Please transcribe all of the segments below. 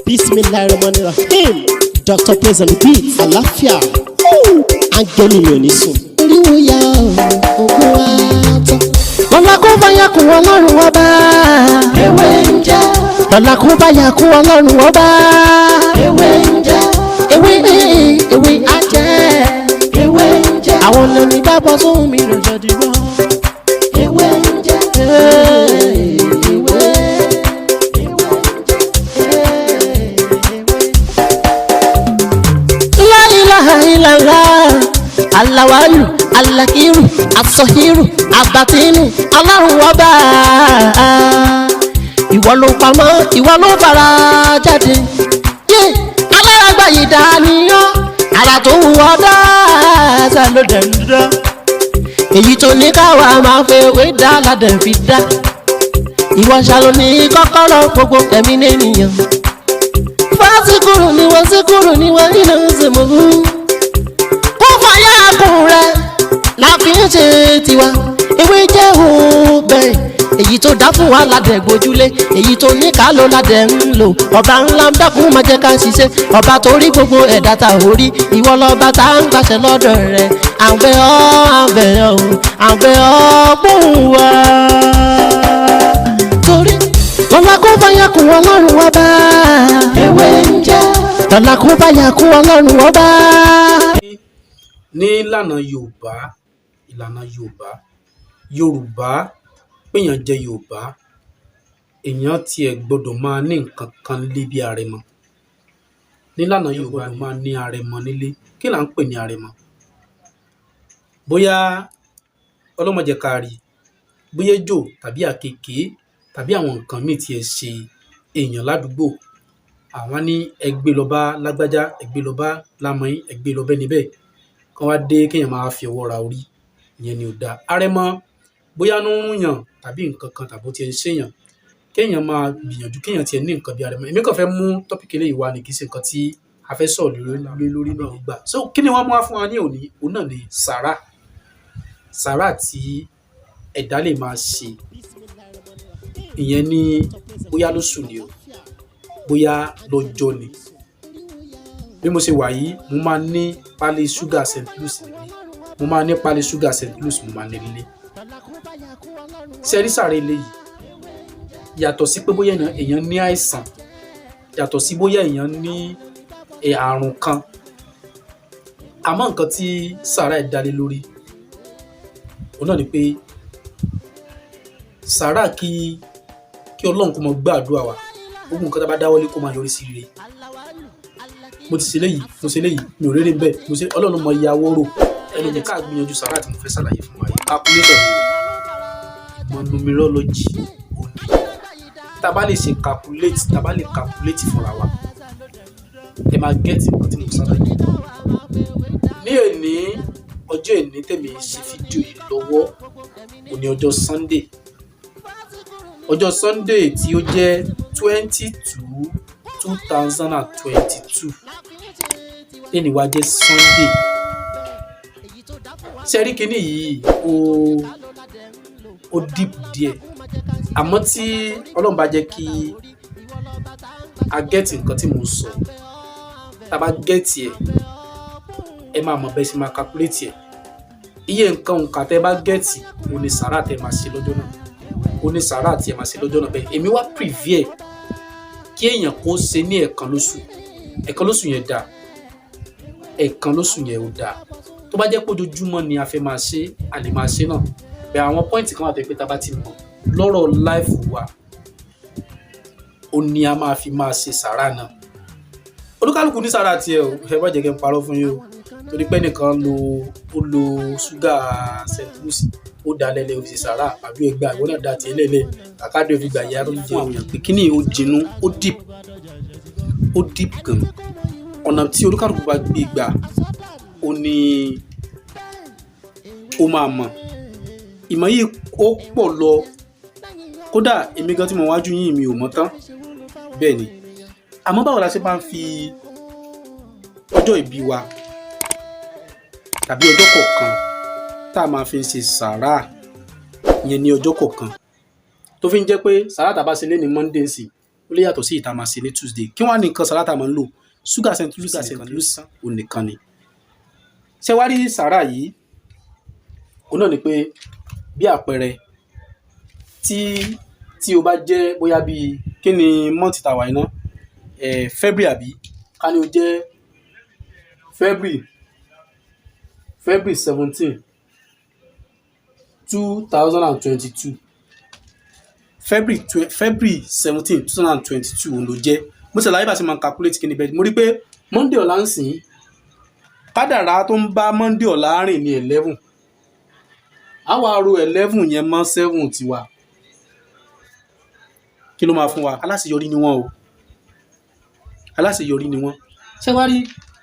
Bismillahirrahmanirrahim. Dr. Praise and Beat. Àlàáfíà. Áńgẹ́lì mi ò ní sùn. Oríwo ya ògùn wa tán. Lọ́la kó bá yà kú Ọlọ́run ọba. Ewé ń jẹ́. Lọ́la kó bá yà kú Ọlọ́run ọba. Ewé ń jẹ́. Ewé ewé ajẹ́. Ewé ń jẹ́. Àwọn lóní dábọ̀ sóhun mi rò jọ̀dí wọ́n. Ewé ń jẹ́. Ewé. La ilaha illallah. Alawalu, alakiru, asọhiru, abatinu, Ọlọ́run ọba. Ìwọ ló pamọ́, ìwọ ló fara jáde. Yé alárágbá yìí dániyán, ara tó wù ọ́ dáadáa ló dẹ̀ ń dán. Èyí tó ní káwa máa fẹ́ wé dá ládẹ̀ fi dá. Ìwọ ṣàlò ní kọ́kọ́rọ́ gbogbo ẹ̀mí nìyẹn. Fásikúrú ni wọ́n síkúrú ni wọ́n nínú ìsìnkú. Kó fàyà kùn rẹ̀ la fi ń ṣe tiwa. Ewé jẹ́ òun bẹ́ẹ̀. Èyí tó dá fún wa ládẹ̀ gbójúlé. Èyí tó ní ká ló ládẹ̀ ń lò. Ọba ńlá ń dákun máa jẹ́ ká ṣiṣẹ́. Ọba tó rí gbogbo ẹ̀dá ta ò rí. Ìwọ lọ́ba tá ń gbàṣẹ lọ́dọ̀ rẹ̀. À ń bẹ̀ ọ́, à ń bẹ̀ ọ́, à ń bẹ̀ ọ́ gbóhùn wa. Torí lọ́la kó bá yà kú Ọlọ́run ọba. Ewé ń jẹ́. Lọ́la kó bá yà kú Ọlọ́run ọba. Ní ìlànà Yorùbá, ìlànà Yorùbá, Yorùbá péyàn jẹ́ Yorùbá, èèyàn tiẹ̀ gbọ́dọ̀ máa ní nǹkan kan lé bí arẹmọ. Nílànà Yorùbá máa ní arẹmọ nílé. Kí là ń pè ní arẹmọ? Bóyá ọlọ́mọdé ká rí, bóyá ejò tàbí àkekèé tàbí àwọn nǹkan míì tí ẹ ṣe èèyàn ládùúgbò, àwọn ní ẹ gbé lọ bá lágbájá, ẹ gbé lọ bá lámọyín, ẹ gbé lọ bẹ́ni bẹ́ẹ̀, kán wá dé kéèyàn máa fi ọwọ́ ra orí, ìyẹn ni ò dáa. Arẹmọ, bóyá inú ń rún yàn tàbí nǹkan kan tàbí ó tiẹ̀ ń ṣèyàn, kéèyàn máa gbìyànjú kéèyàn tiẹ̀ ní nǹkan bí arẹmọ. Èmi kàn fẹ́ mú topic eléyìí wá ni, kì í ṣe nǹkan tí a fẹ́ sọ̀rọ̀ lé lórí náà gbà. So kí ni wọ́n mú wá fún wa ní òní? Òun náà ni sàrà. Sàrà tí ẹ̀dá lè máa ṣe. Ìyẹn ní bóyá lóṣù ni o, bóyá lọ́jọ́ ni. Bí mo ṣe wà yìí, mo máa ní pálí ṣúgà St. Louis nílé. Mo máa ní pálí ṣúgà St. Louis, mo máa ní nílé. Ṣé rí sàrà eléyìí? Yàtọ̀ sí pé bóyá èèyàn ní àìsàn, yàtọ̀ sí bóyá èèyàn ní àrùn kan. Àmọ́ nǹkan tí sàrà ẹ̀ dá lé lórí, òun náà ni pé sàrà kí Ọlọ́run kó máa gbọ́ àdúrà wa. Gbogbo nǹkan tí a bá dáwọ́lé kó máa yọrí sí rere. Mo ti ṣe eléyìí, mo ṣe eléyìí, mi ò rérè ń bẹ̀, mo ṣe Ọlọ́run mọ iye awóró. Ẹnu mi ká gbìyànjú sàrà tí mo fẹ́ ṣàlàyé fún wa yìí. Calculation ni o. Ìmọ̀ numerology òní. Tá a bá lè ṣe calculate, tá a bá lè calculate fúnra wa, ẹ máa get nǹkan tí mo ṣàlàyé. Ní èní, ọjọ́ èní tèmi ṣe fídíò yìí lọ́wọ́, òní ọjọ́ Sunday. Ọjọ́ Sunday tí ó jẹ́ 22 2022. Èní wá jẹ́ Sunday. Ṣé rí kíní yìí, ó deep díẹ̀. Àmọ́ tí Ọlọ́run bá jẹ́ kí a get nǹkan tí mò ń sọ, tá a bá get ẹ̀, ẹ máa mọ̀ bẹ́ẹ̀ ṣe máa calculate ẹ̀. Iye nǹkan òǹkà tẹ́ bá get, òun ni sàrà tẹ́ máa ṣe lọ́jọ́ náà. Òun ni sàrà tí ẹ máa ṣe lọ́jọ́ náà bẹ́ẹ̀. Èmi wá prefer kí èèyàn kó ṣe ní ẹ̀ẹ̀kan lóṣù. Ẹ̀ẹ̀kan lóṣù yẹn dáa. Ẹ̀ẹ̀kan lóṣù yẹn ò dáa. Tó bá jẹ́ pé ojoojúmọ́ ni a fẹ́ máa ṣe, a lè máa ṣe náà. Bẹ́ẹ̀ àwọn point kan wà tó jẹ́ pé tá a bá ti mọ̀ lọ́rọ̀ life wa, ó ní a máa fi máa ṣe sàrà náà. Olúkálùkù ní sàrà tiẹ̀ o, ẹ má jẹ́ kí n parọ́ fún yín o. Torí pé ẹnìkan lo, ó lo ṣúgà St. Louis, ó dá lẹ́lẹ̀, ó fi ṣe sàrà, àbí ẹgbàá, ìwọ náà dá tiẹ̀ lẹ́lẹ̀, kàkà dé ó fi gbà yá tó ń jẹ àwọn èèyàn pé kíní ó jinú, ó deep, ó deep gan. Ọ̀nà tí olúkálùkù bá gbé gbà, ó ní ó máa mọ̀. Ìmọ̀ yìí ó pọ̀ lọ. Kódà èmi gan tí mo wájú yín mi ò mọ̀ tán. Bẹ́ẹ̀ ni. Àmọ́ báwo la ṣe máa ń fi ọjọ́ ìbí wa tàbí ọjọ́ kọ̀ọ̀kan tá a máa fi ń ṣe sàrà yẹn ní ọjọ́ kọ̀ọ̀kan, tó fi ń jẹ́ pé sàrà tá a bá ṣe léní Monday sí Ó lè yàtọ̀ sí ìta máa ṣe ní Tuesday. Kí wọ́n á ní nǹkan sàrà tá a máa ń lò? Sugar St. Louis nìkan Louis òun nìkan ni. Ṣé wá rí sàrà yìí, òun náà ni pé bí àpẹẹrẹ tí o bá jẹ́ bóyá bíi kí ni month tá a wà yìí ná, February, àbí ká ní o jẹ́ February 17, 2022, February 17, 2022 òun ló jẹ́. Mo ṣàlàyé bá a ṣe máa calculate kí ni bẹ́ẹ̀. Mo rí pé Monday ọ̀la ń sìn, kádàrá tó ń bá Monday ọ̀la rìn ní 11. A wá ro 11 yẹn mọ́ 7 tiwa, kí ló máa fún wa? Aláṣeyọrí ni wọ́n o, aláṣeyọrí ni wọ́n. Ṣé wá rí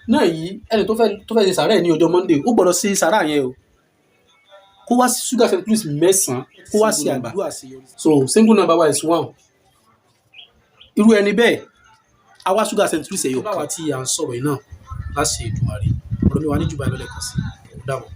náà yìí, ẹni tó fẹ́ ṣe sàárẹ̀ ní ọjọ́ Monday, ó gbọ́dọ̀ ṣe sàárà yẹn o, kó wá sí sugar St. Louis 9, kó wá sí àdúrà. So single number wa is 1. Irú ẹni bẹ́ẹ̀, a wá sugar St. Louis ẹ̀yọ̀ kan. Báwa tí à ń sọ̀rọ̀ yìí náà láṣẹ Èdùmàrè, ọ̀rọ̀ mi wà ní jùbà lọ́lẹ̀ kan sí. Ó dàbọ̀.